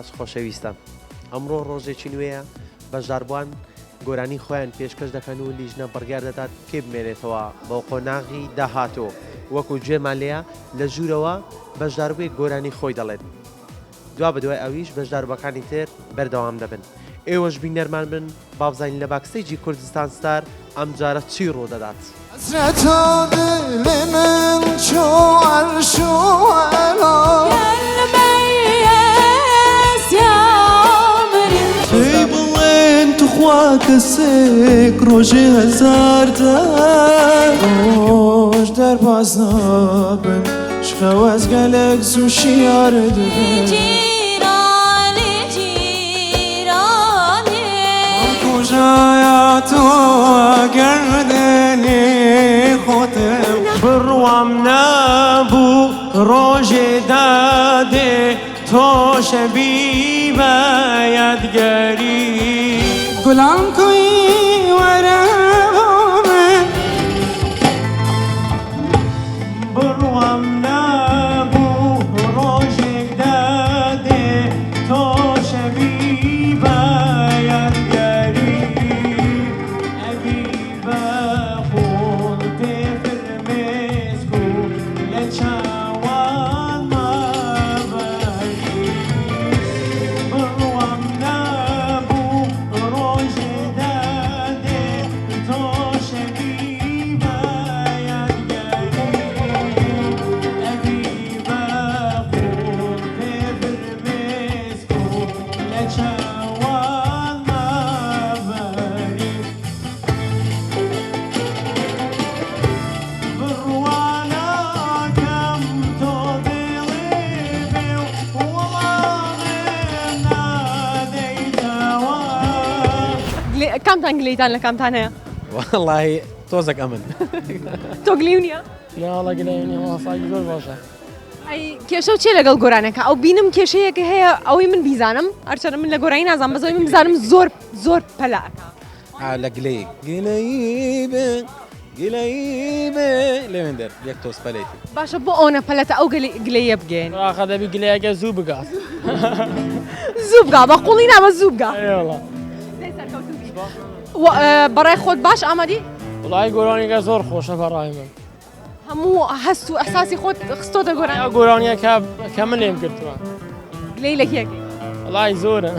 باش خۆشەویستان ئەمڕۆ ڕۆژێکی نوێیە بەشداربووان گۆرانی خۆیان پێشکەش دەکەن و لیژنە بڕیار دەدات کێ بمێنێتەوە بۆ قۆناغی داهاتوو وەکو گوێمان لێیە لە ژوورەوە بەشداربووێک گۆرانی خۆی دەڵێت دوابەدوای ئەویش بەشداربووەکانی تر بەردەوام دەبن. ئێوەش بینەرمان بن با بزانین لە backstage ی کوردستان ستار ئەمجارە چی ڕوودەدات. حەسرەتا دڵێ من چۆ عەرش و عەلا. پێی بڵێن توخوا کەسێک ڕۆژێ هەزارجار. ڕۆژ دەرباز نابن شخەوەز گەلەک زوو شیار دبن. بڕوام نەبوو ڕۆژێ دادێ تۆ شەبی بە یادگەری. گوڵان کوی وەرە بۆ من. بڕوام نەبوو ڕۆژێک دەدێ تۆ شەوی بە یادگەری ئەبی بە قوڵ پێ فرمێسک و لە چاوانما بەری بڕوام نەبوو ڕۆژێ دەدێ تۆ شەوی بە یادگەری ئەبی بە قوڵ پێ فرمێسک و لە چاوانما بەری بڕوا ناکەم تۆ دڵی بێ و وەڵامم نادەیتەوە. کامتان گلەیتان لە کامتان هەیە؟ وەڵاهی تۆزەک ئەمن. تۆ گلەیو نییە؟ ناوەڵا گلەیو نییە مامۆستاکی زۆر باشە. ئەی کێشەو چیە لەگەڵ گۆرانەکە ئەو بینم کێشەیەکە هەیە ئەوەی من بیزانم هەرچەندە من لە گۆرانی نازانم بەس ئەوەی من بزانم زۆر زۆر پەلە ئەکا. ئا لە گلەیی. گلەیی بێ گلەیی بێ لەوێن دەر یەک تۆز پەلێتی. باشە بۆ ئەوەنە پەلەتە ئەو گلەییە بگەیەنی؟ ئاخە دەبی گلەیەکە زوو بگات. زوو بگا بە قوڵی نا بە زوو بگا. ئەرێ وەڵا. دەی سەرکەوتوو بی. بەڕای خۆت باش ئامادی؟ وەڵای گۆرانیەکە زۆر خۆشە بەڕای من. هەموو هەست و ئەحساسی خۆت خستۆتە گۆرانی. ئەو گۆرانیە کە کە من لێم گرتووە. گلەی لە کێ ئەکەی؟ وەڵای زۆرن.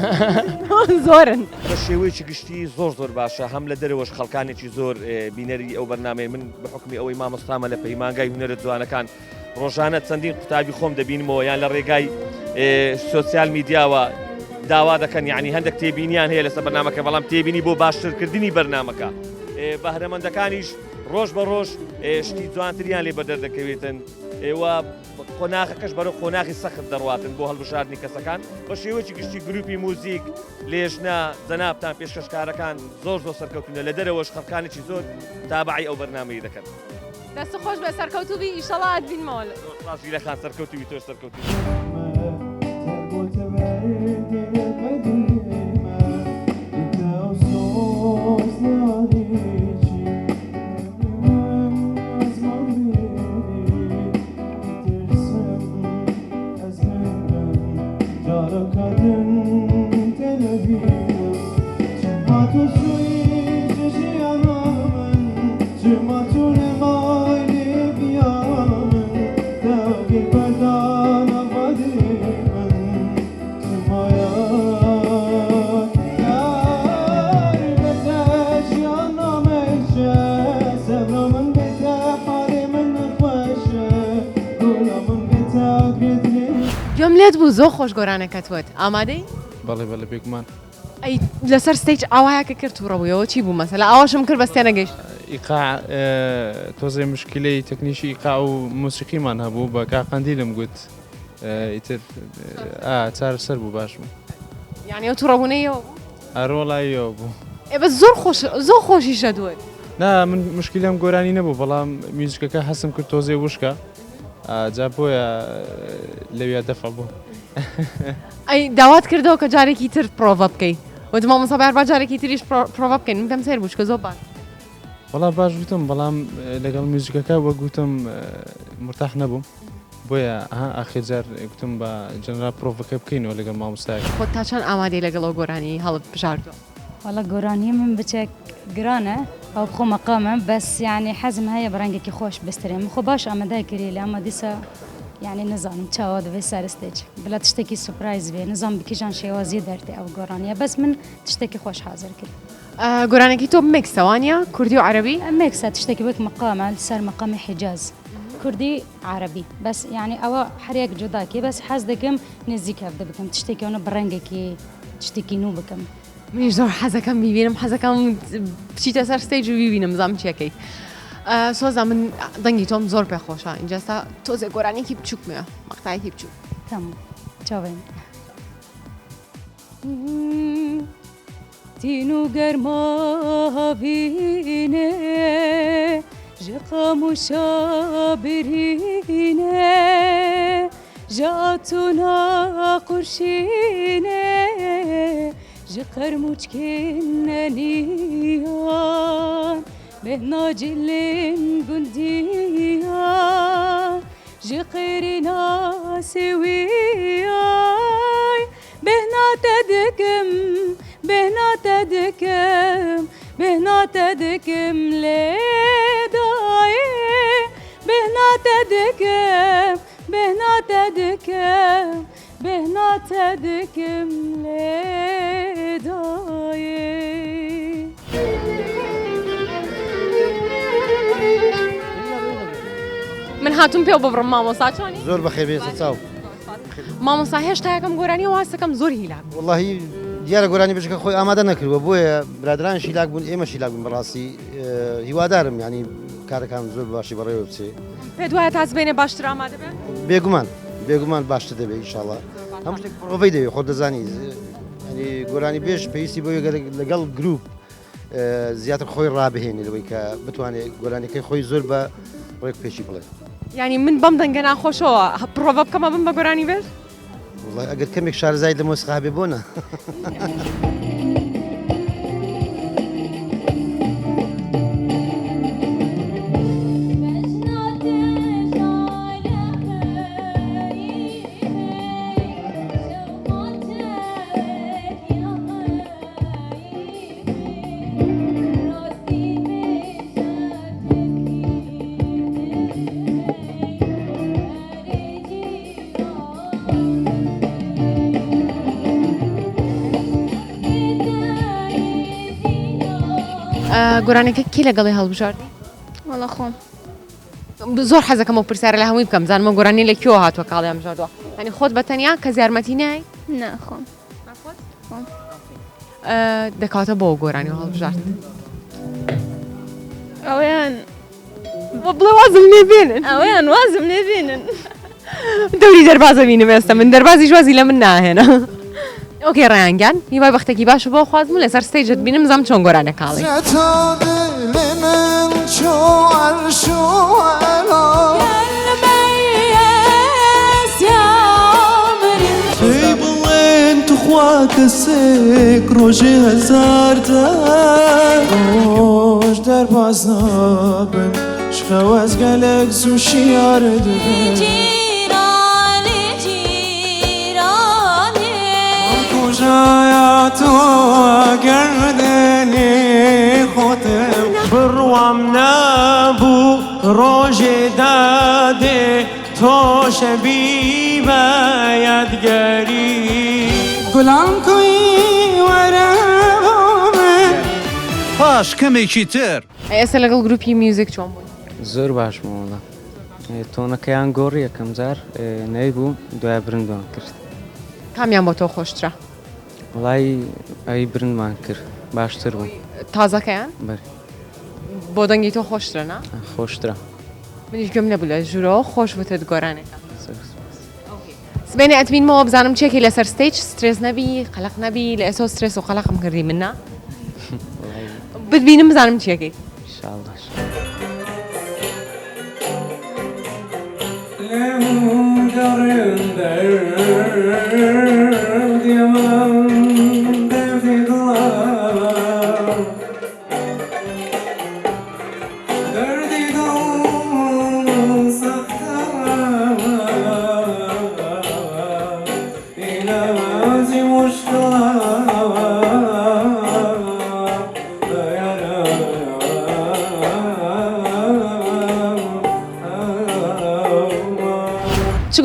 زۆرن. بە شێوەیەکی گشتی زۆر زۆر باشە هەم لە دەرەوەش خەڵکانێکی زۆر بینەری ئەو بەرنامەیە من بە حوکمی ئەوەی مامۆستامە لە پەیمانگای هونەرە جوانەکان ڕۆژانە چەندین قوتابی خۆم دەبینمەوە یان لە ڕێگای سۆسیال میدیاوە داوا دەکەن یعنی هەندێک تێبینیان هەیە لەسەر بەرنامەکە بەڵام تێبینی بۆ باشترکردنی بەرنامەکە بەهرەمەندەکانیش ڕۆژ بە ڕۆژ شتی جوانتریان لێ بەدەر دەکەوێتن ئێوە قۆناغەکەش بەرەو قۆناغی سەخت دەڕواتن بۆ هەڵبژاردنی کەسەکان بە شێوەیەکی گشتی گروپی موزیک لێژنە جەنابتان پێشکەشکارەکان زۆر زۆر سەرکەوتونە لە دەرەوەش خەڵکانێکی زۆر تابعی ئەو بەرنامەی دەکەن. دەست خۆش بێ سەرکەوتوو بی ئیشەڵا ئەتبینمەوە. زۆر سپاس ژیرە خان سەرکەوتوو بی تۆش سەرکەوتوو بی. گوێم لێت بوو زۆر خۆش گۆرانەکەت وت ئامادەی؟ بەڵێ بەڵێ بێگومان. ئەی لەسەر stage ئاوایەکە کرد توڕە بوویەوە چی بوو مەسەلە ئاواشم کرد بەس تێنەگەیشتم. ئیقاع تۆزێ مشکلەی تەکنیکی ئیقاع و مۆسیقیمان هەبوو بە کاک قەندیلم گوت ئیتر ئا چارەسەر بوو باش بوو. یانی ئەو توڕەبوونەی ئەوە بوو؟ ئەرێ وەڵایی ئەوە بوو. ئێ بەس زۆر خۆش زۆر خۆشیشە دوت. نا من مشکلەم گۆرانی نەبوو بەڵام میوزیکەکە هەستم کرد تۆزێ وشکە جا بۆیە لەویا دەفع بوو. ئەی داوات کردەوە کە جارێکی تر پرۆڤە بکەی وتم مامۆستا بەیار با جارێکی تریش پرۆڤە بکەین من پێم سەیر بوو چونکە زۆر باش وەڵا باش وتم بەڵام لەگەڵ میوزیکەکە وەک وتم مرتاح نەبووم. بۆیە ها ئاخیر جار گوتم بە جەنرال پرۆڤەکە بکەینەوە لەگەڵ مامۆستایەک. خۆت تا چەند ئامادەی لەگەڵ ئەو گۆرانیەی هەڵت بژاردووە؟ وەڵا گۆرانیە من بچەک گرانە ئەو بخۆ مەقامە بەس یانی حەزم هەیە بە ڕەنگێکی خۆش بسترێم خۆ باش ئامادە کری لە ئەمە دیسا یانی نزانم چاوا دەبێ سەر stage بلا تشتێکی surprise بێ نزانم بکیژان شێوازی دەرتێ ئەو گۆرانیە بەس من تشتێکی خۆش حازر کرد. گۆرانەکەی تۆ mix ە وانیە کوردی و عەرەبی؟ mix ە تشتێکی وەک مەقامە سەر مەقامی حیجاز کوردی عەرەبی بەس یانی ئەوە هەر یەک جوداکی بەس حەز دەکەم نزیک هەڤدە بکەم تشتێکی ئەوە بە ڕەنگێکی تشتێکی نوو بکەم. منیش زۆر حەزەکەم بیبینم حەزەکەم بچیتە سەر stage و بیبینم بزانم چیەکەیت سۆزا من دەنگی تۆم زۆر پێ خۆشە ئینجا ئێستا تۆزێ گۆرانیەکی بچووکمەوە مەقتایەکی بچووک. تەمام چاوێن. تین و گەرما هاوینێ ji qamûşa birînê ji atûna qurşînê ji qermûçkên neniyan bêhna cilên gundiyan ji qêrîna sêwiyay bêhna te dikim bêhna te dikim bêhna te dikim lê dayê bêhna te dikim bêhna te dikim bêhna te dikim lê dayê. من هاتووم پێو ببڕم مامۆستا چۆنی؟ زۆر بەخێر بێی سەرچاو. مامۆستا هێشتا یەکەم گۆرانیە واسەکەم زۆر هیلاک بوو. وەڵاهی دیارە گۆرانی بێژەکە خۆی ئامادە نەکردووە بۆیە برادران شیلاک بوون ئێمە شیلاک بوون بەڕاستی هیوادارم ینی کارەکان زۆر باشی بەڕێوە بچێ. پێت وایە تا سبەینێ باشتر ئامادە بێ؟ بێگومان بێگومان باشتر دەبێت ئینشاڵڵا هەموو شتێک پرۆڤەی دەوێت خۆت دەزانی ینی گۆرانی بێژ پێویستی بۆیە لەگەڵ گروپ زیاتر خۆی ڕابهێنێ لەوەی کە بتوانێت گۆرانیەکەی خۆی زۆر بە ڕێک پێکی بڵێ. یانی من بەم دەنگە ناخۆشەوە پڕۆڤە بکەم ئەبم بە گۆرانی بێژ؟ وەڵای ئەگەر کەمێک شارەزایت لە مۆسیقا هەبێ بۆ نا؟ گۆرانەکە کی لەگەڵی هەڵبژاردی؟ وەڵا خۆم. زۆر حەزەکەم ئەو پرسیارە لە هەمووی بکەم زانمە گۆرانی لە کوێوە هاتووە کاڵیان بژاردووە یعنی خۆت بە تەنیا کەس یارمەتی نای؟ نا خۆم. دەکاتە بۆ گۆرانی و هەڵبژارد ئەویان بڵێ وازم لێ بێنن ئەویان وازم لێ بێنن دەوری دەربازە بینم ئێستا من دەربازی وازی لە من ناهێنە okay ڕیانگیان هیوای بەختێکی باش بۆ خوازم و لەسەر stage ت بینم زەم چۆن گۆرانە کاڵی پێی بڵێن توخوا کەسێک ڕۆژێ هەزار جار ڕۆژ دەرباز نابن شخەوەز گەلێک زوو شیار دەبن. بڕوام نەبوو ڕۆژێ دادێ تۆ شەبی بە یادگەری. گوڵان کوی وەرە بۆ من. پاش کەمێکی تر. ئەی ئێستا لەگەڵ گروپی میوزیک چۆن بووی؟ زۆر باش بووم وەڵا تۆنەکەیان گۆڕی یەکەم جار نەیبوو دوای برندمان کرد. کامیان بۆ تۆ خۆشترە؟ وەڵایی ئەوی برندمان کرد باشتر بوو. تازەکەیان؟ بەری. بۆ دەنگی تۆ خۆشترە نا؟ خۆشترە. منیش گوێم نەبوو لە ژوورەوە خۆش وتت گۆرانێکە. سبەینێ ئەتبینمەوە بزانم چێکی لەسەر stage سترێس نەبی قەلەق نەبی لە ئێسۆ سترێس و قەلەقم کردی من نا بتبینم بزانم چیەکەی. ئینشاڵڵا.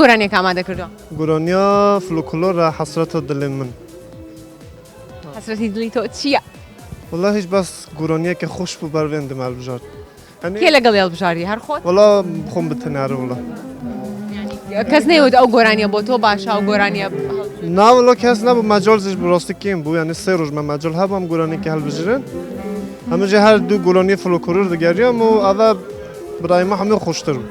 گۆرانیەک ئامادە کردووە؟ گۆرانیا فلکلۆرە حەسرەتە دڵێ من. حەسرەتی دڵی تۆ چییە؟ وەڵا هیچ بەس گۆرانیەکە خۆش بوو بەروێندم هەڵبژارد. کێ لەگەڵی هەڵبژاردی هەر خۆت؟ وەڵا خۆم بتەنارە وەڵا. کەس نەیوت ئەو گۆرانیە بۆ تۆ باشە ئەو گۆرانیە نا وەڵا کەس نەبوو مەجال زیش بەڕاستی کێم بوو یعنی سێ ڕۆژ مە مەجال هەبوو ئەم گۆرانیەکە هەڵبژێرن هەموو هەر دوو گۆرانی فلکلۆر دەگەریام و ئەوە برای ما هەموو خۆشتر بوو.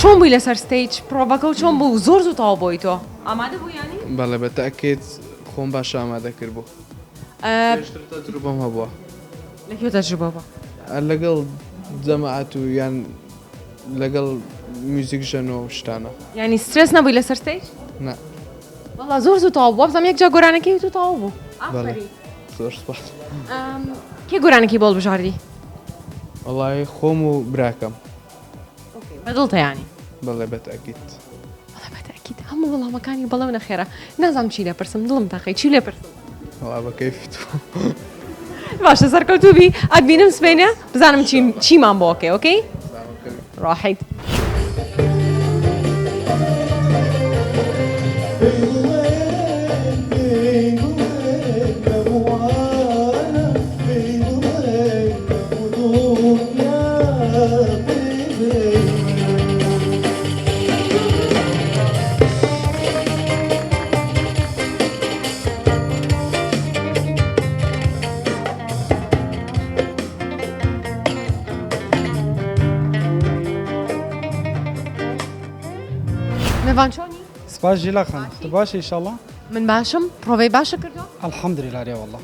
چۆن بووی لەسەر stage پرۆڤەکە و چۆن بوو زۆر زوو تەواو بۆی تۆ ئامادە بوو یانی؟ بەڵێ بە تەئکید خۆم باش ئامادە کرد بوو پێشتر تەجروبەم هەبووە. لە کوێ تەجروبە بووە؟ لەگەڵ جەماعەت و یان لەگەڵ میوزیک ژەن و شتانە. یانی سترێس نەبووی لەسەر stage؟ نا. وەڵا زۆر زوو تەواو بوو وابزانم یەک جار گۆرانەکەی وت و تەواو بوو. ئافەرین. زۆر سوپاس. کێ گۆرانەکەی بۆ هەڵبژاردی؟ وەڵای خۆم و براکەم. بەدڵتە یانی؟ بەڵێ بەتەئکید. بەڵێ بەتەئکید هەموو وەڵامەکانی بەڵێ و نەخێرە نازانم چی لێ پرسم دڵم تەقی چی لێ پرسم؟ وەڵا بە کەیفی تۆ. باشە سەرکەوتوو بی ئەتبینم سبەینێ بزانم چی چیمان بۆ ئەکەی okay؟ ڕاحیت. مێڤان چۆنی؟ سپاس ژیلا خان تو باشی ئیشەڵا؟ من باشم پرۆڤەی باشە کردووە؟ الحمدللە رێ واللە.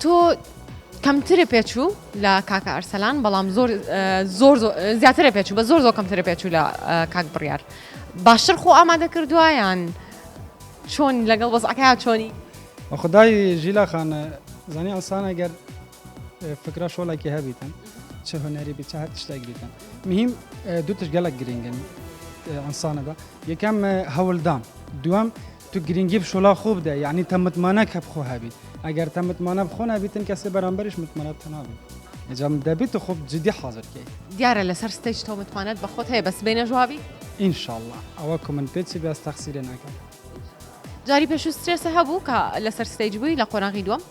تۆ کەمترە پێچوو لە کاکە ئەرسەلان بەڵام زۆر زۆر زیاترە پێچوو بە زۆر زۆر کەمترە پێچوو لە کاک بڕیار باشتر خۆ ئامادە کردووە یان چۆن لەگەڵ وەزعەکەیا چۆنی؟ خدای ژیلا خان زانی ئەنسان ئەگەر فکرە شۆڵێکی هەبیتن چ هونەری بی چ هەر تشتێک بیتن مهم دوو تش گەلک گرنگن ئەنسانەدا یەکەم هەوڵدان دووەم تو گرنگی بە شۆڵا خۆ بدە یعنی تە متمانە کە بخۆ هەبیت ئەگەر تە متمانە بخۆ نەبیتن کەسێ بەرامبەریش متمانە تە نابیت ئینجا دەبیت تو خۆ جدی حاضر کەی. دیارە لەسەر stage تۆ متمانەت بە خۆت هەیە بە سبەینێش وابی؟ ئینشاڵڵا ئەوە کو من پێ چی بێ ئەز تەقسیرێ ناکەم. جاری پێشوو سترێسە هەبوو کە لەسەر stage بووی لە قۆناغی دووەم؟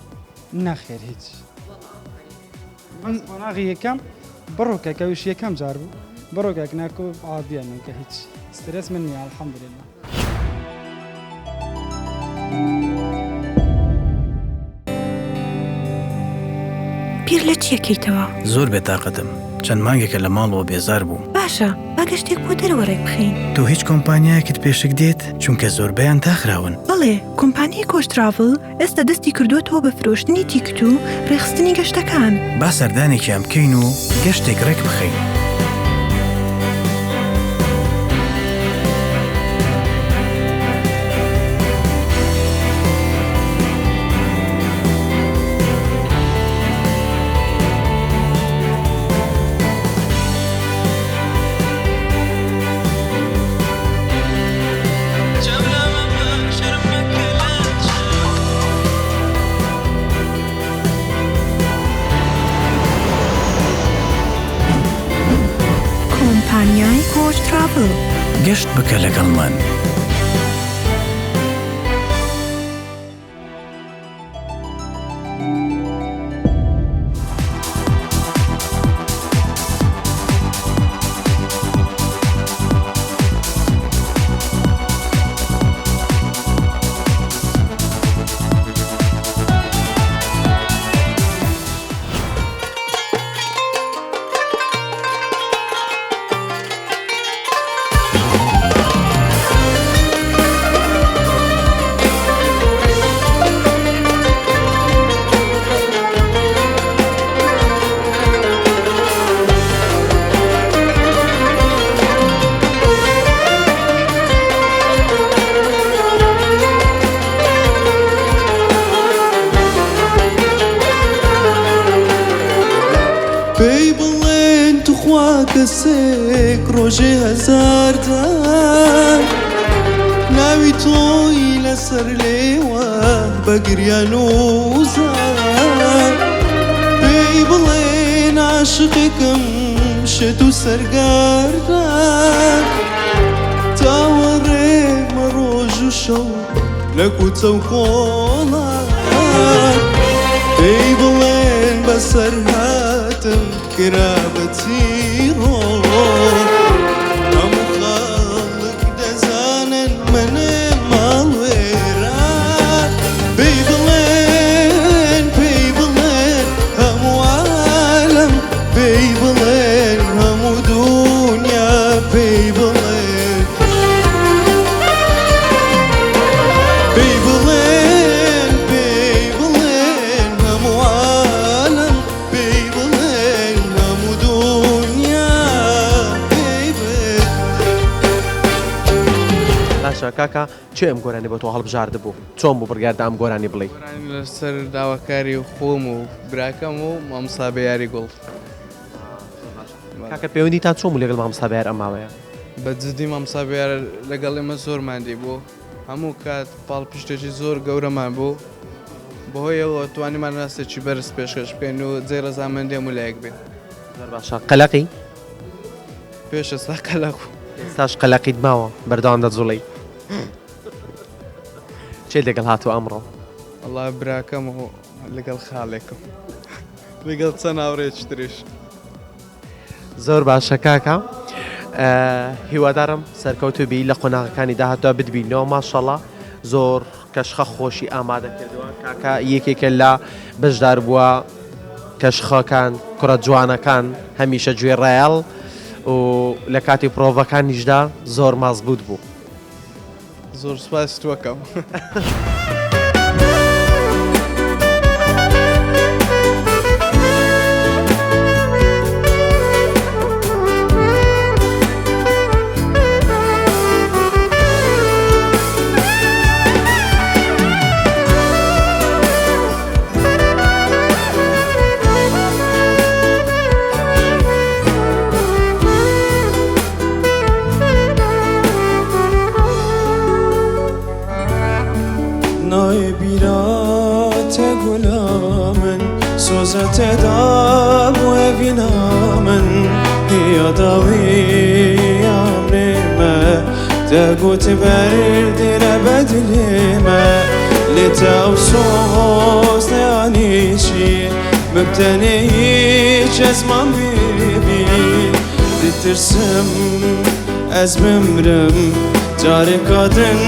نەخێر هیچ. بەس قۆناغی یەکەم بڕۆکە کە ئەویش یەکەم جار بوو بڕۆکەک ناکو عادیە من کە هیچ سترێس من نییە الحمدلله. بیر لە چی ئەکەیتەوە؟ زۆر بێتاقەتم، چەند مانگێکە لە ماڵەوە بێزار بووم. باشە، با گەشتێک بۆ دەرەوە ڕێکبخەین. تۆ هیچ کۆمپانیایەکت پێشک دێت؟ چونکە زۆربەیان داخراون. بەڵێ، کۆمپانیای کۆچ تراڤڵ ئێستا دەستی کردووەتەوە بە فرۆشتنی تیکت و ڕێکخستنی گەشتەکان. با سەردانێکیان بکەین و گەشتێک ڕێک بخەین. کۆمپانیای کۆچ تراڤڵ. گەشت بکە لەگەڵمان. کەسێک ڕۆژێ هەزار جار ناوی تۆی لەسەر لێوە بە گریان و زار پێی بڵێن عاشقێکم شێت و سەرگەردان چاوەڕێمە ڕۆژ و شەو لە کوچە و کۆڵان پێی بڵێن بەسەر هاتم کرا بە چیڕۆک هەموو خەڵک دەزانن منم ماڵوێران پێی بڵێن پێی بڵێن هەموو عالەم پێی بڵێن هەموو دونیا پێی بڵێن پێی بڵێن پێی بڵێن هەموو عالەم پێی بڵێن هەموو دونیا پێی بڵێن. باشە کاکە کێ ئەم گۆرانی بۆ تۆ هەڵبژاردبوو چۆن بوو بڕیاردا ئەم گۆرانی بڵێی؟ گۆرانی لەسەر داواکاری خۆم و براکەم و مامۆستا بەیاری گوڵ. کاکە پەیوەندیتان چۆن بوو لەگەڵ مامۆستا بەیار ئەم ماوەیە؟ بە جدی مامۆستا بەیار لەگەڵ ئێمە زۆر ماندی بوو هەموو کات پاڵپشتێکی زۆر گەورەمان بوو بەهۆیەوە توانیمان ئاستێکی بەرز پێشکەش بکەین و جێی ڕەزامەندی هەموو لایەک بین. زۆر باشە قەلەقی؟ پێش ئێستا قەلەق بووم. ئێستاش قەلەقیت ماوە بەردەوام دەجوڵێی؟ کێ لەگەڵ هاتووە ئەمڕۆ؟ وەڵا براکەم و لەگەڵ خاڵێکم لەگەڵ چەند هاوڕێیەکی تریش. زۆر باشە کاکە هیوادارم سەرکەوتوو بی لە قۆناغەکانی داهاتوە بتبینەوە ماشەڵا زۆر کەشخە خۆشی ئامادە کردووە کاکە یەکێکە لە بەشدار بووە کەشخەکان کوڕە جوانەکان هەمیشە گوێ ڕایەڵ و لە کاتی پرۆڤەکانیشدا زۆر مەزبوط بوو. زۆر سوپاس تۆکەم. نایێ بیرا تە گولا من سۆزە تێدا بۆ ئەڤینا من هیا داوی عمرێ مە تە گوت بەر دێرە بەدلێ مە لێ تە ئەو سۆز نەیانیشی ببتەنێ هیچ ئەزمان بی دترسم ئەز بمرم جارێکا دن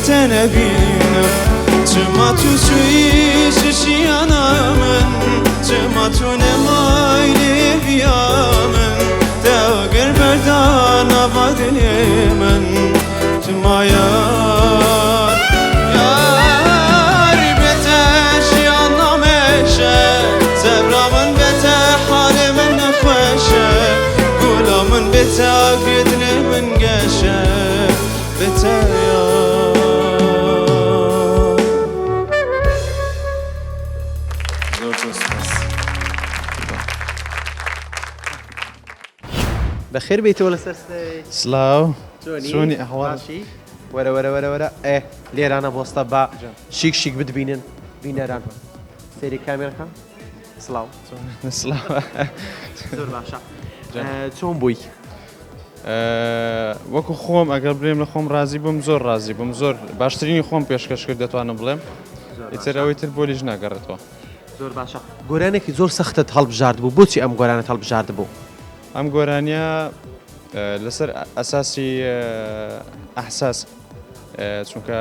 تە نەبینم چما تو چووی ژ ژیانا من چما تو نەمای لێ ڤیا من تە ئاگر بەردا ناڤا دلێ من چما یار یار بێ تە ژیان نامێشە سەبرا من بێ تە حالێ من نەخوەشە گولا من بێ تە ئاگرێ دلێ من گەشە بێ تە یار. زۆر زۆر سوپاس. بەخێر بێیتەوە لەسەر stage. سلاو چۆنی؟ چۆنی ئەحواڵ؟ باشی؟ وەرە وەرە وەرە وەرە ئێ لێرانە بۆستە با شیک شیک بتبینن بینەران سەیری کامێرەکە سڵاو سڵاو زۆر باشە چۆن بووی؟ وەکو خۆم ئەگەر بلێم لە خۆم ڕازی بووم زۆر ڕازی بووم زۆر باشترینی خۆم پێشکەش کرد دەتوانم بڵێم ئیتر ئەوەی تر بۆ لیژ ناگەڕێتەوە. زۆر باشە گۆرانێکی زۆر سەختت هەڵبژارد بوو بۆچی ئەم گۆرانەت هەڵبژارد بوو؟ ئەم گۆرانیە لەسەر ئەساسی ئەحساس چونکە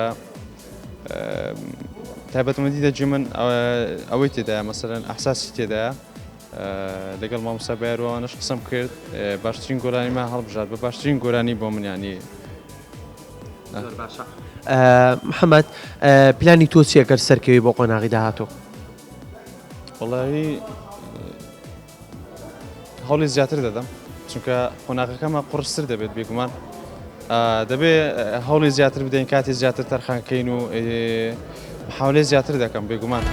تایبەتمەندی دەجی من ئەوەی تێدایە مەسەرەن ئەحساسی تێدایە لەگەڵ مامۆستا بەیاروانەش قسەم کرد باشترین گۆرانیمان هەڵبژارد بە باشترین گۆرانی بۆ من ینی زۆر باشە محەممەد پلانی تۆ چیە گەر سەرکەوی بۆ قۆناغی داهاتوو؟ وەڵی هەوڵی زیاتر دەدەم چونکە قۆناغەکەمە قڕستر دەبێت بێگومان دەبێ هەوڵی زیاتر بدەین کاتی زیاتر تەرخانکەین و محاولەی زیاتر دەکەم بێگومان.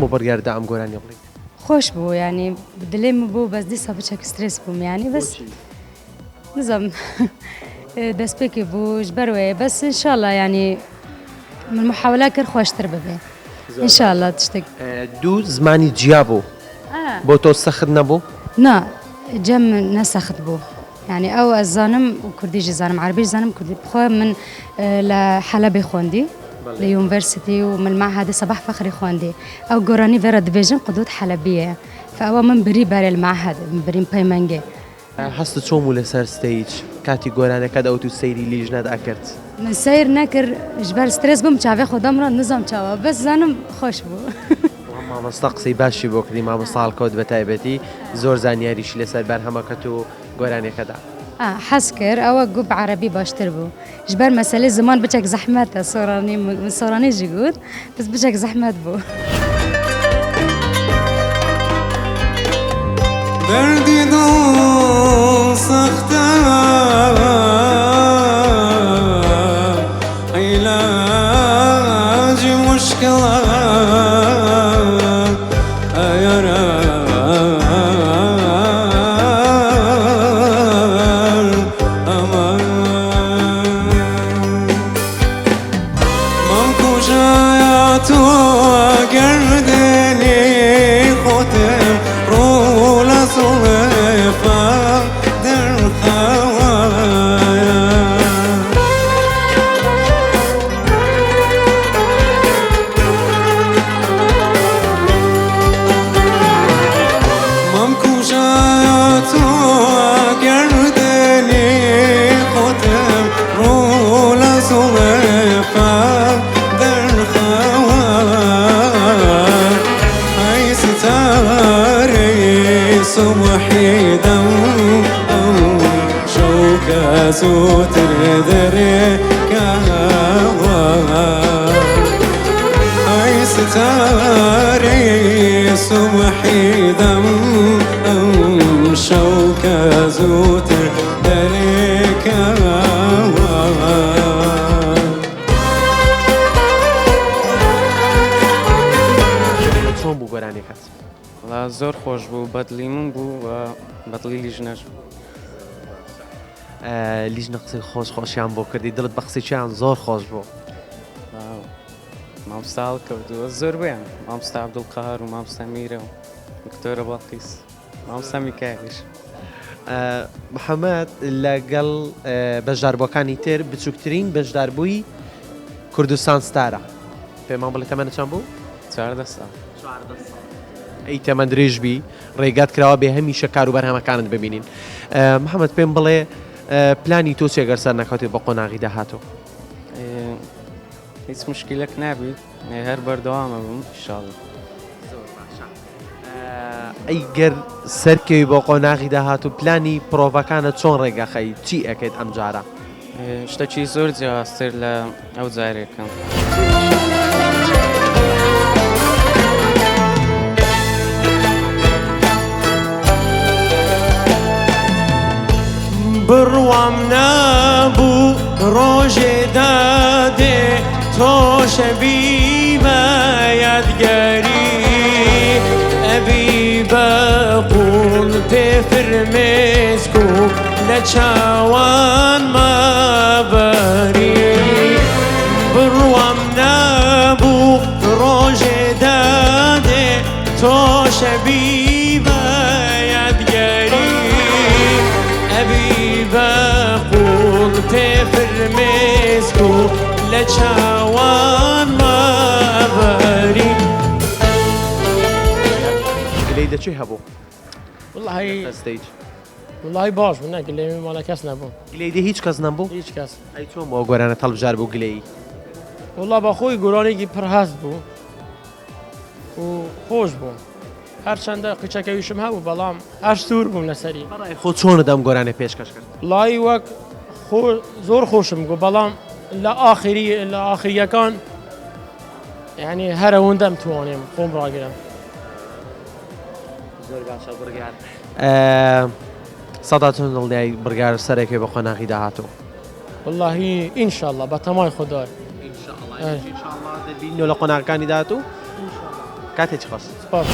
بوو بڕیارت دا ئەم گۆرانیە بڵێیت؟ خۆش بوو یانی دلێم بوو بەس دیسا بچەک سترێس بووم یانی بەس نزم دەستپێکی بوو ژبەر وەیە بەس انشاءاللە یانی من محاولە کرد خۆشتر ببێ انشاءاللە شتێک دوو زمانی جیا بوو بۆ تۆ سەخت نەبوو؟ نا جەم نە سەخت بوو یانی ئەو ئەزانم کوردیش زانم عەربیش زانم کوردی بخۆ من لە حەلەبێ خوێندی لە یونڤەرسیتی و من معهد سەباح فەخری خوێندی ئەو گۆرانی ڤێرە دبێژن قدوت حەلەبیە فئەوە من بری بەرێ المعهد من بریم پەیمەنگێ. هەستت چۆن بوو لەسەر stage کاتی گۆرانەکەت ئەوت و سەیری لیژنەت ئەکرد؟ من سەیر نەکرد ژبەر سترێس بووم چاڤێ خۆ دەمڕاند نزام چاوە بەس زانم خۆش بوو. وەڵا مامۆستا قسەی باشی بۆ کردی مامۆستا هەڵکەوت بەتایبەتی زۆر زانیاریشی لەسەر بەرهەمەکەت و گۆرانیەکەدا. حەز کرد ئەوە گوو بە عەرەبی باشتر بوو ژبەر مەسەلەی زمان بچەک زەحمەتە سۆرانی من سۆرانی ژی گوت بەس بچەک زەحمەت بوو. دەردی دڵ سەختە عیلاجی موشکڵە چۆن بوو گۆرانیەکەت؟ وەڵا زۆر خۆش بوو بەدڵی من بوو و بەدڵی لیژنەش بوو. لیژنە قسەی خۆش خۆشیان بۆ کردی دڵت بە قسەی زۆر خۆش بوو؟ مامۆستا هەڵکەوتووە زۆربەیان مامۆستا عەبدولقەهار و مامۆستا میرە و دکتۆرە بەڵقیس مامۆستا میکایلیش. محەمەد لەگەڵ بەشداربووەکانی تر بچووکترین بەشداربووی کوردستان ستارە. پێمان بڵێ تەمەنت چەند بوو؟ 14 ساڵ. 14 ساڵ. ئەی تەمەن درێژ بی ڕێگات کراوە بێ هەمیشە کار و بەرهەمەکانت ببینین. محەمەد پێم بڵێ پلانی تۆ چیە گەر سەرنەکەوتیت بۆ قۆناغی داهاتوو؟ هیچ مشکلەک نابی هەر بەردەوامە بم ئیشاڵڵا. زۆر باشە ئەی گەر سەرکەوی بۆ قۆناغی داهاتوو پلانی پرۆڤەکانت چۆن ڕێگەخەی چی ئەکەیت ئەم جارە؟ شتەکی زۆر جیاوازتر لە ئەو جارێکم. بڕوام نەبوو ڕۆژێ دادێ تۆ شەبی بە یادگەری ئەبی بە قوڵ پێ فرمێسک و لە چاوان مابەری بڕوام نەبوو ڕۆژێ دادێ تۆ شەبی بە یادگەری ئەبی بە قوڵ پێ فرمێسک و لە چاوان مابەری. گلەی لە چێ هەبوو؟ وەڵاهی لەسەر stage. وەڵاهی باش بوو نا گلەی ماڵە کەس نەبوو. گلەی دێ هیچ کەس نەبوو؟ هیچ کەس. ئەی چۆن بوو ئەو گۆرانەت هەڵبژارد بۆ گلەیی؟ وەڵا بەخۆی گۆرانێکی پڕ هەست بوو و خۆش بوو. هەرچەندە قیچەکەویشم هەبوو بەڵام هەر سوور بووم لەسەری. بەڕای خۆت چۆنت ئەم گۆرانیە پێشکەش کرد؟ وەڵاهی وەک خۆ زۆر خۆشم گوو بەڵام لە ئاخری لە ئاخریەکان یعنی هەر ئەوەندەم توانیم خۆم ڕاگرم. زۆر باشە بڕیار سەدا چەند دڵنیای بڕیار سەرەکەی بە قۆناغی داهاتوو؟ وەڵاهی ئینشاءاللە بە تەمای خودای. ئینشاءاللە دەبینەوە لە قۆناغەکانی داهاتوو. کاتێکی خۆش. سپاس.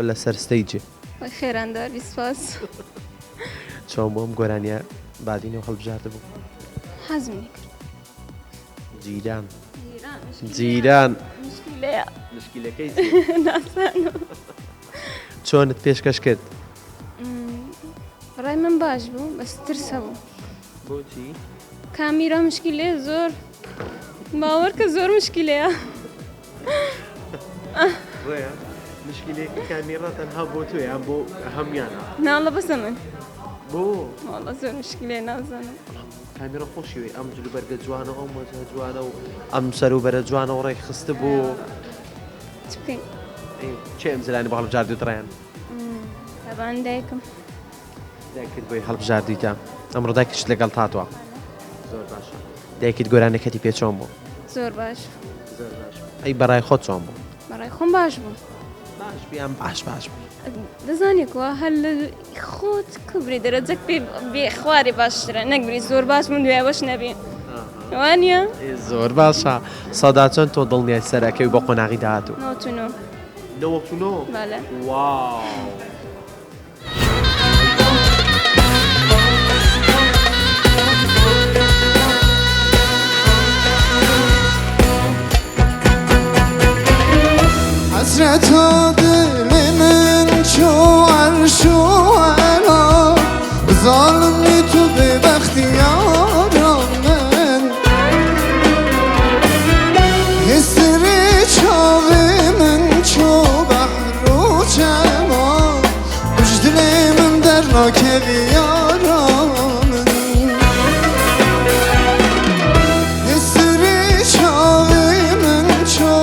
لەسەر stage ێ. خێران داری سپاس. چۆن بۆم گۆرانیە بادینەوە هەڵبژاردبوو؟ حەزم لێ کرد. جیران جیران مشکلەیە. مشکلەکەی نازانم. چۆنت پێشکەش کرد؟ ڕای من باش بوو بەس ترس هەبوو. بۆچی؟ کامیرا مشکلەیە زۆر باوەڕکە زۆر مشکلەیە. ڕێیان مشکلەیەکی کامیرا تەنها بۆ تۆ یان بۆ هەمویانە؟ ناڵە بەسە من. بۆ؟ وەڵا زۆر مشکلەیە نازانم. کامیرا خۆشی وێ ئەم جلوبەرگە جوانە و ئەم وەجهە جوانە و ئەم سەروبەرە جوانە و ڕێکخست بوو. چ بکەین؟ چێ ئەم جلانی بۆ هەڵبژاردووت ڕێیان؟ تەبان دایکم. دایکت بۆی هەڵبژاردوویتە ئەمڕۆ دایکیشت لەگەڵ تاتوە. زۆر باشە. دایکت گۆرانیەکەتی پێ چۆن بوو؟ زۆر باش. زۆر باش. ئەی بەڕای خۆت چۆن بوو؟ بەڕای خۆم باش بوو. باش بوو یان باش باش بوو؟ دەزانی کوا هەر لە خۆت کوبری دەرەجەک پێ بێ خوارێ باشترە نەک بری زۆر باش بووم دوای ئەوەش نەبی وانە؟ زۆر باشە. سەدا چەند تۆ دڵنیای سەرەکەوی بۆ قۆناغی داهاتوو؟ 99. 99؟ بەڵێ. واو. حەسرەتا دڵێ من چۆ عەرش و عەلا بزانمی تو بێ بەختیارا من هێستری چاوێ من چۆ بەحر و چەما پشت دلێ من دەرناکەوی یارا من هێستری چاوێ من چۆ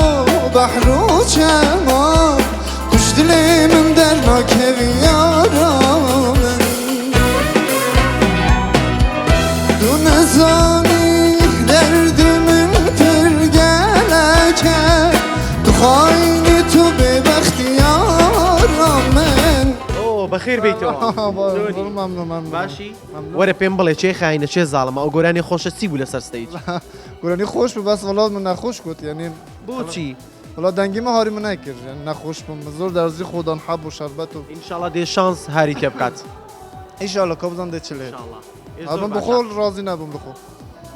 بەحر و چەما پشت دلێ من دەرناکەوی یارا من تو نەزانی دەردی من پر گەلەکە تو خاینی تو بێ بەختیارا من. ئۆ بەخێر بێیتەوە. باشی وەرە پێم بڵێ چێ خاینە چێ زاڵمە ئەو گۆرانی خۆشە چی بوو لەسەر stage؟ گۆرانی خۆش بوو بەس وەڵا من نەخۆش گوت یعنی بۆچی؟ وەڵا دەنگی من هاری من نەکرد یعنی نەخۆش بووم زۆر دەرزی خۆدان حەب و شەربەت و ئینشاڵا دێ شانس هاری تێ بکات. ئینشاڵا کە بزانم دێ چ لێ. من بەخۆ ڕازی نەبووم بەخۆ.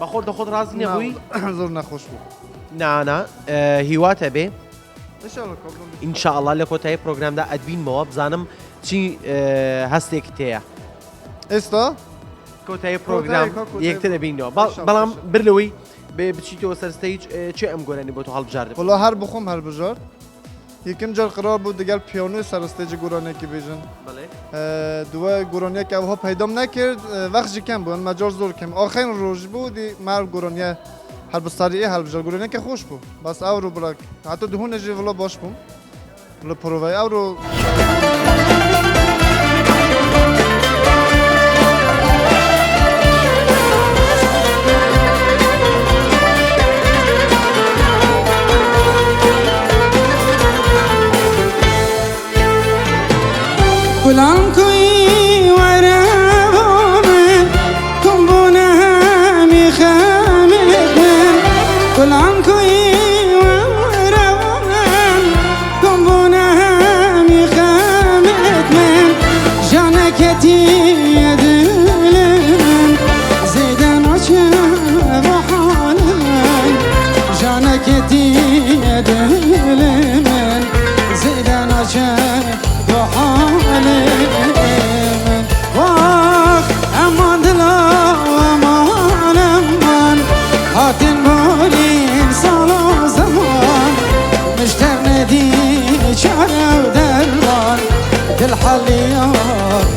بەخۆت لە خۆت ڕازی نەبووی؟ زۆر نەخۆش بوو. نانا هیواتە بێ ئینشاءڵڵا لە کۆتایی پرۆگرامدا ئەتبینمەوە بزانم چی هەستێکت هەیە. ئێستا؟ کۆتایی پرۆگرام یەکتر دەبینەوە بەڵام بر لەوەی بچیتەوە سەر stage چێ ئەم گۆرانی بۆ تۆ هەڵبژارد؟ وەڵا هەر بخۆم هەڵبژارد. یەکەم جار قرار بوو دەگەڵ پیانۆی سەر stage گۆرانیەکی بێژن. دوای گۆرانیەک ئەوها پەیدام نەکرد، وەخت ژی کەم بوو، مەجال زۆر کەم. ئاخرین ڕۆژ بوو دی مە گۆرانیە هەر بە سەریعی هەڵبژارد. گۆرانیەکە خۆش بوو، بەس ئەورۆ بڵا حتا دهونە ژی وڵا باش بووم لە پرۆڤای ئەورۆ. گوڵان کوی وەرە بۆ من کوم بوونە هەمی خەمت من گوڵان کوی وەرە بۆ من کوم بوونە هەمی خەمت من ژانەکەتی دل من زێدە ناچە بۆ حاڵ من ژانەکەتی دل من زێدە ناچە بۆ حاڵ من واخ ئەمان دلا ئەمان ئەمان هاتن بۆرین ساڵ و زەمان مشتەر نەدی چارە و دەرمان دڵ حەڵیە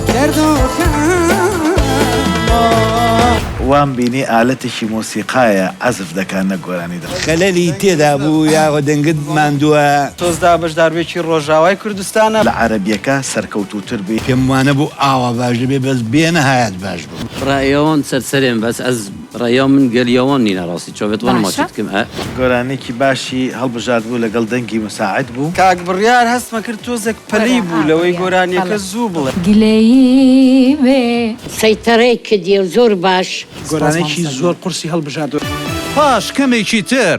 دەرد و خەمان. وام بینی ئالەتێکی مۆسیقایە عەزف دەکا نەک گۆرانی دەڵێ. خەلەلی تێدا بوو یاخۆ دەنگت ماندووە. سۆزدا بەشداربوویەکی ڕۆژاوای کوردستانە. لە عەرەبیەکە سەرکەوتووتر بی. پێم وانەبوو ئاوا باش دەبێ بەس بێ نەهایەت باش بوو. ڕەئیەوان سەرسەرێن بەس ئەز ڕەئیا من گەلیەوان نینە ڕاستی چاڤێت وان باشە. ماچ دکم ئە. گۆرانیەکی باشی هەڵبژارد بوو لەگەڵ دەنگی مساعد بوو. کاک بڕیار هەستمە کرد تۆزێک پەلەی وەرە بوو ئا لەوەی بڕیار گۆرانیەکە بەڵێ. زوو بڵێ. گلەیی بێ. سەیتەرەی کردیە زۆر باش. سپاس گۆرانیەکی مامۆستا زۆر گیان. قورسی هەڵبژارد. پاش کەمێکی تر.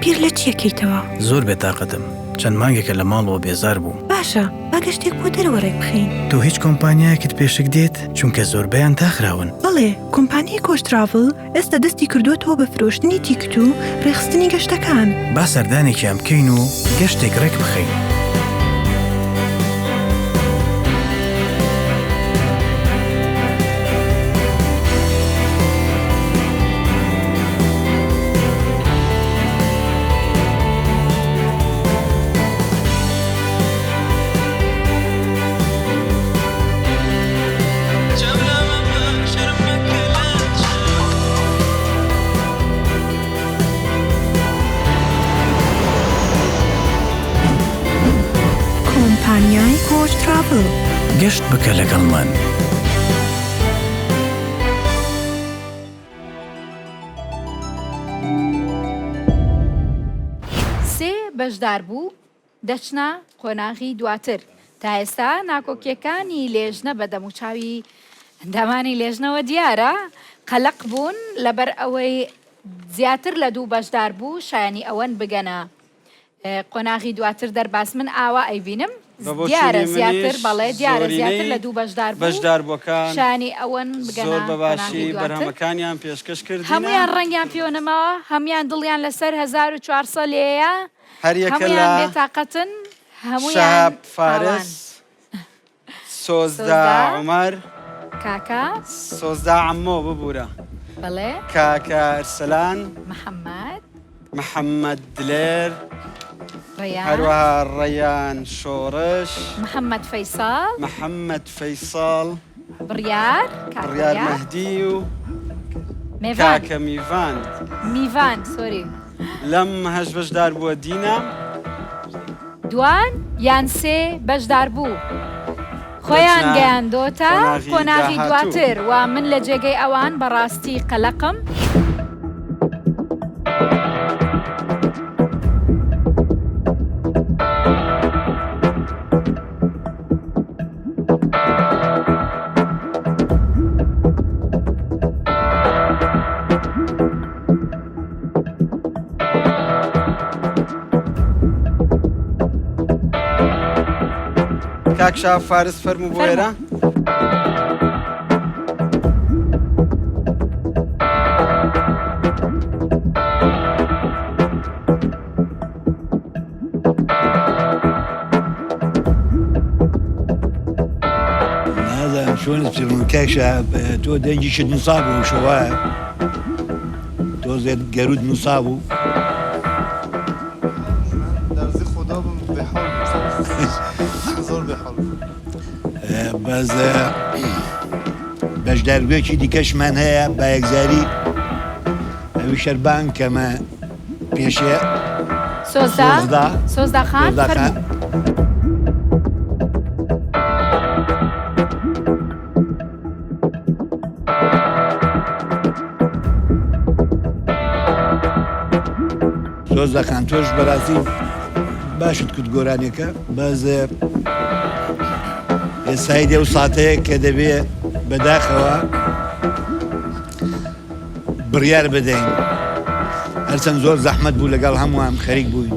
بیر لە چی ئەکەیتەوە؟ زۆر بێتاقەتم، چەند مانگێکە لە ماڵەوە بێزار بووم. باشە، با گەشتێک بۆ دەرەوە ڕێکبخەین. تۆ هیچ کۆمپانیایەکت پێ شک دێت؟ چونکە زۆربەیان داخراون. بەڵێ، کۆمپانیای کۆچ تراڤڵ ئێستا دەستی کردووەتەوە بە فرۆشتنی تیکت و ڕێکخستنی گەشتەکان. با سەردانێکیان بکەین و گەشتێک ڕێکبخەین. کۆمپانیای کۆچ تراڤڵ. گەشت بکە لەگەڵمان. سێ بەشداربوو دەچنە قۆناغی دواتر. تا ئێستا ناکۆکییەکانی لێژنە بە دەموچاوی ئەندامانی لێژنەوە دیارە، قەلەق بوون لەبەر ئەوەی زیاتر لە دوو بەشداربوو شایانی ئەوەن بگەنە قۆناغی دواتر دەرباز من ئاوا ئەیبینم بە بۆچوونی دیارە زیاتر منیش بەڵێ دیارە زیاتر زۆرینەی لە دوو بەشدار بوو بەشداربووەکان شایانی ئەوەن بگەنە زۆر بە قۆناغی باشی دواتر. بەرهەمەکانیان پێشکەش کردینە. هەموویان ڕەنگیان پێوە نەماوە هەموویان دڵیان لەسەر 1400 لێیە هەریەکە هەموویان لە بێتاقەتن هەموویان شەهاب ئاوان. فارس، سۆزدا سۆزدا عومەر، کاکە. سۆزدا عەممۆ ببورە. بەڵێ. کاکە ئەرسەلان. محەممەد. محەممەد دلێر. ڕەیان. هەروەها ڕەیان شۆڕش. محەممەد فەیسەڵ. محەممەد فەیسەڵ. بڕیار، کاک بڕیار بڕیار. مەهدی و مێڤان. کاکە میڤان. میڤان، sorry. لەم هەشت بەشداربووە دینا. دوان یان سێ بەشداربوو خۆیان دەچنە گەیاندۆتە قۆناغی قۆناغی داهاتوو. دواتر و من لە جێگەی ئەوان بەڕاستی قەلەقم. کاک شا فارس فەرموو بۆ ئێرە. نازانم چۆنت پێ بڵێم. کاک شەهاب تۆ دەنگیشت نووسا بوو شەوایە تۆزێت گەروت نووسا بوو. دەرزی خۆدا بووم بێحاڵ بووم زۆر بێحاڵ بووم. بەس بەشداربوویەکی دیکەشمان هەیە بە یەکجاری ئەویش هەر بانگ کەمە پێشێ سۆزدا سۆزدا خان فەرموو. سۆزدا خان تۆش بەراستی باشت کرد گۆرانیەکە بەس ئێستای دێ و ساتەیە کە دەبێ بەداخەوە بڕیار بدەین هەرچەند زۆر زەحمەت بوو لەگەڵ هەمووان خەریک بووین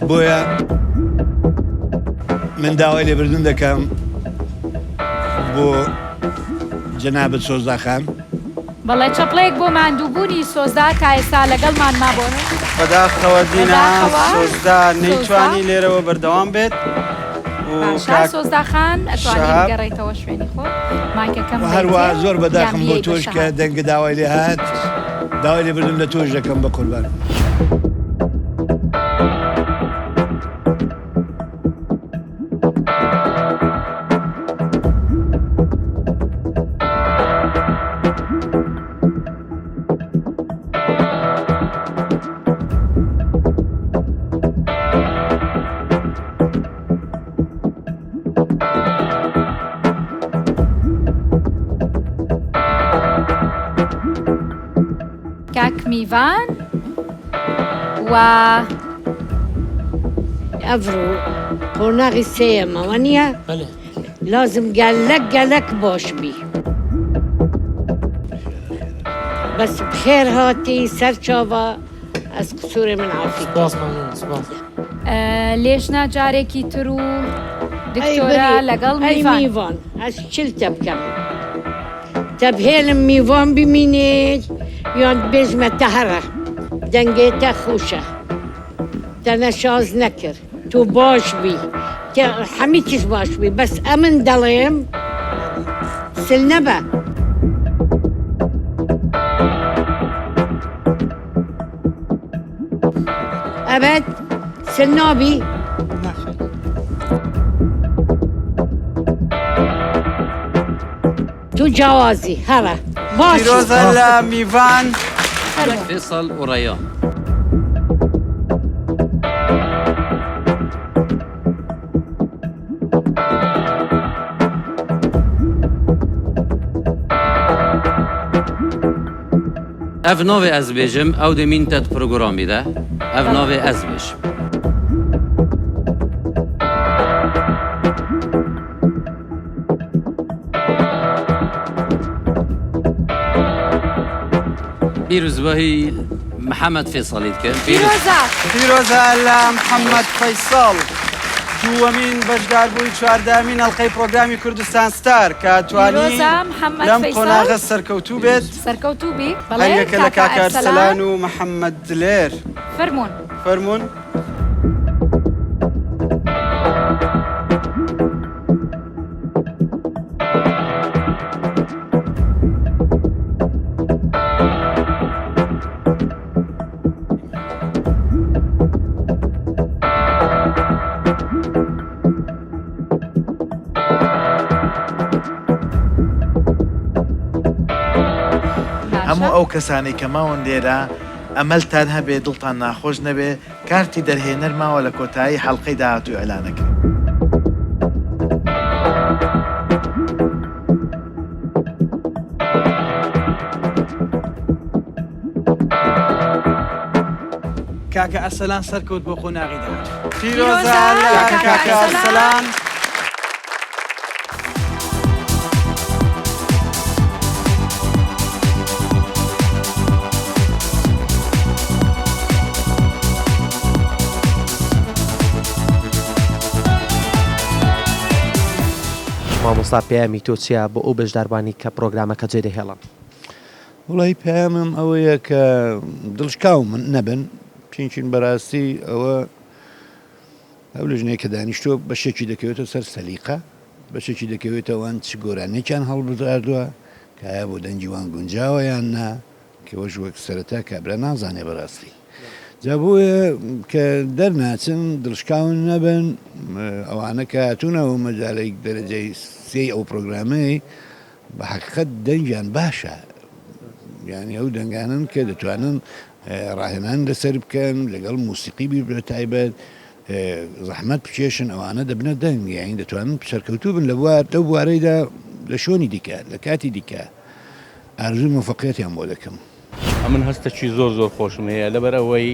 بۆیە من داوای لێبردن دەکەم بۆ جەنابت سۆزدا خان. بەڵێ چەپڵەیەک بۆ ماندووبوونی سۆزدا تا ئێستا لەگەڵمان مابوون. بەداخەوە دینا سۆزدا نەیتوانی لێرەوە بەردەوام بێت و باشە کاک سۆزدا خان ئەتوانی شەهاب. بگەڕێیتەوە شوێنی خۆت مایکەکەم و هەروەها دەیتێ زۆر یان بەداخم بۆ بیەی بە تۆش کە شەهاب. دەنگت داوای لێ هات داوای لێبردن لە تۆش دەکەم بەقوربان. کاک میڤان و. ئەڤرۆ قۆناغی سێیەمە وەنیە؟ لازم گەلەک گەلەک باش بی. بەس بخێر هاتی سەر چاڤا ئەز قسورێ من عافی سپاس مەمنون سپاس. لێژنە جارێکی تر و دکتۆرە لەگەڵ میڤان. ئەی میڤان ئەز چل تە بکەم تە بهێلم میڤان بمینێت یان بێژمە تە هەرە دەنگێ تە خوشە تە نەشاز نەکرد تۆ باش بی تە حەمی تش باش بی بەس ئەمن دەڵێم سل نەبە. ئەبەد سل نابی؟ تو جیاوازی هەرە باش. پیرۆزە لە میڤان. فێسەڵ و ڕەیان. Ev navê ez bêjim ew dê mîn te di programî de ev navê ez bêjim. Pîrozbahî Mihemed Fêsalî dikim. Pîroza. Pîroza لە محەممەد فەیسەڵ دووەمین بەشداربووی چواردەمین ئەڵقەی پرۆگرامی کوردستان ستار کە توانی پیرۆزە محەممەد لەم فەیسەڵ. قۆناغە سەرکەوتوو بێت. سەرکەوتوو بی. بەڵێ هەریەکە لە کاکە کاکە ئەرسەلان. ئەرسەلان و محەممەد دلێر. فەرموون. فەرموون. هەموو ئەو کەسانەی کە ماون لێرە ئەمەلتان هەبێ دڵتان ناخۆش نەبێ کارتی دەرهێنەر ماوە لە کۆتایی حەڵقەی داهاتوو ئیعلانەکرێ. کاکە ئەرسەلان سەرکەوت بۆ قۆناغی داهاتوو. پیرۆزە لە کاکە ئەرسەلان. مامۆستا پەیامی تۆ چیە بۆ ئەو بەشداربوانی کە پرۆگرامەکە جێدەهێڵن؟ وڵی پەیامم ئەوەیە کە دڵشکاو من نەبن چینچین بەراستی ئەوە ئەو لەژنەیە کە دانیشتووە بەشێکی دەکەوێتە سەر سەلیقە، بەشێکی دەکەوێتە وان چ گۆرانیەکیان هەڵبژاردووە کە ئایا بۆ دەنگی وان گونجاوە یان نا، کە وەش وەک سەرەتا کابرا نازانێ بەڕاستی. جا بۆیە کە دەرناچن دڵشکاون نەبن، ئەوانە کە هاتوونە ئەو مەجالەی دەرەجەی سێی ئەو پرۆگرامەی بە حەقیقەت دەنگیان باشە، یانی ئەو دەنگانەن کە دەتوانن ڕاهێنان لەسەر بکەن لەگەڵ موسیقی بی بە تایبەت زەحمەت بکێشن ئەوانە دەبنە دەنگ یانی دەتوانن سەرکەوتوو بن لە بوار لەو بوارەیدا لە شوێنی دیکە لە کاتی دیکە ئارزوی مۆفەقیەتیان بۆ دەکەم. ئەمن هەستەکی زۆر زۆر خۆشم هەیە لەبەر ئەوەی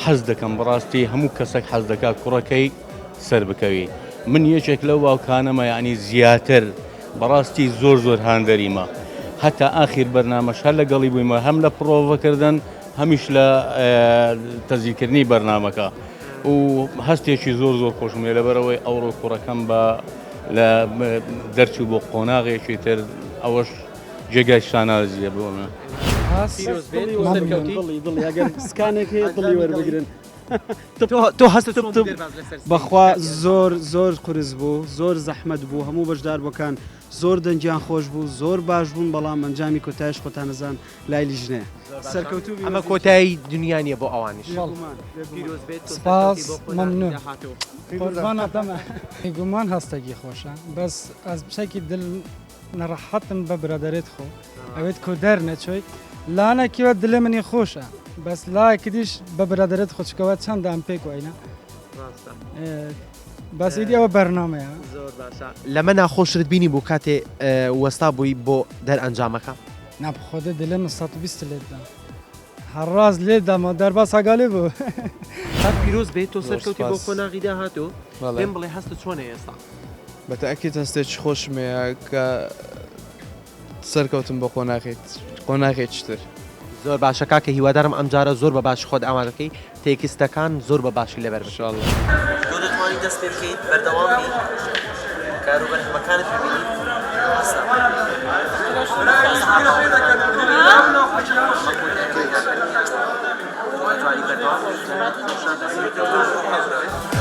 حەز دەکەم بەڕاستی هەموو کەسێک حەز دەکات کوڕەکەی سەر بکەوی من یەکێک لەو باوکانەمە یعنی زیاتر بەڕاستی زۆر زۆر هاندەریمە هەتا ئاخیر بەرنامەش هەر لەگەڵی بوویمە هەم لە پڕۆڤەکردن هەمیش لە تەزیکردنی بەرنامەکە و هەستێکی زۆر زۆر خۆشم لێ لەبەرەوەی ئەوڕۆ کوڕەکەم بە لە دەرچوو بۆ قۆناغێکی تر ئەوەش جێگای شانازیە بۆ من. دڵی ئەگەر سکانێک هەیە دڵی وەربگرن. تۆ هەستت چۆن بوو دەرباز لەسەر ستەیج؟ بەخوا زۆر زۆر قورس بوو زۆر زەحمەت بوو هەموو بەشداربووەکان زۆر دەنگیان خۆش بوو زۆر باش بوون بەڵام ئەنجامی کۆتایش خۆتان ئەزان لای لیژنەیە سەرکەوتوو بی ئەمە کۆتایی دنیا نییە بۆ ئەوانیش. پیرۆز بێت تۆ سپاس سەرکەوتی بۆ قۆناغی مەمنون داهاتوو. قوربانت بم بێگومان هەستێکی خۆشە بەس ئەز بچەکی دل نەڕەحەتم بە برادەرێت خۆ ئەوێت کو دەر نەچۆی لانە کیوە دلێ منی خۆشە بەس لایەکی دیش بە برادەرێت خۆ چکەوە چەندە ئەم پێک وینە بەس ئیدی ئەوە بەرنامەیە. زۆر باشە لەمە ناخۆشترت بینی بوو کاتێ وەستا بووی بۆ دەرئەنجامەکە؟ نا بخۆدە دلێ من 120 لێت دا هەر ڕاست لێت داما دەرباز هەگالێ بوو. کاک پیرۆز بێت تۆ سەرکەوتی بۆ قۆناغی داهاتوو پێم بڵێ هەستت چۆنە ئێستا؟ بە تەئکید هەستێکی خۆشم هەیە کە سەرکەوتم بۆ قۆناغێکی تر. زۆر باشە کاکە هیوادارم ئەمجارە زۆر بە باشی خۆت ئامادە بکەی تێکستەکان زۆر بە باشی لەبەر بکەی. ان شاءاللە. تۆ دەتوانی دەست پێ بکەیت بەردەوام بیت کارو بەرهەمەکانت ببینیت هەستە. تۆ ئەتوانی بەردەوام بیت.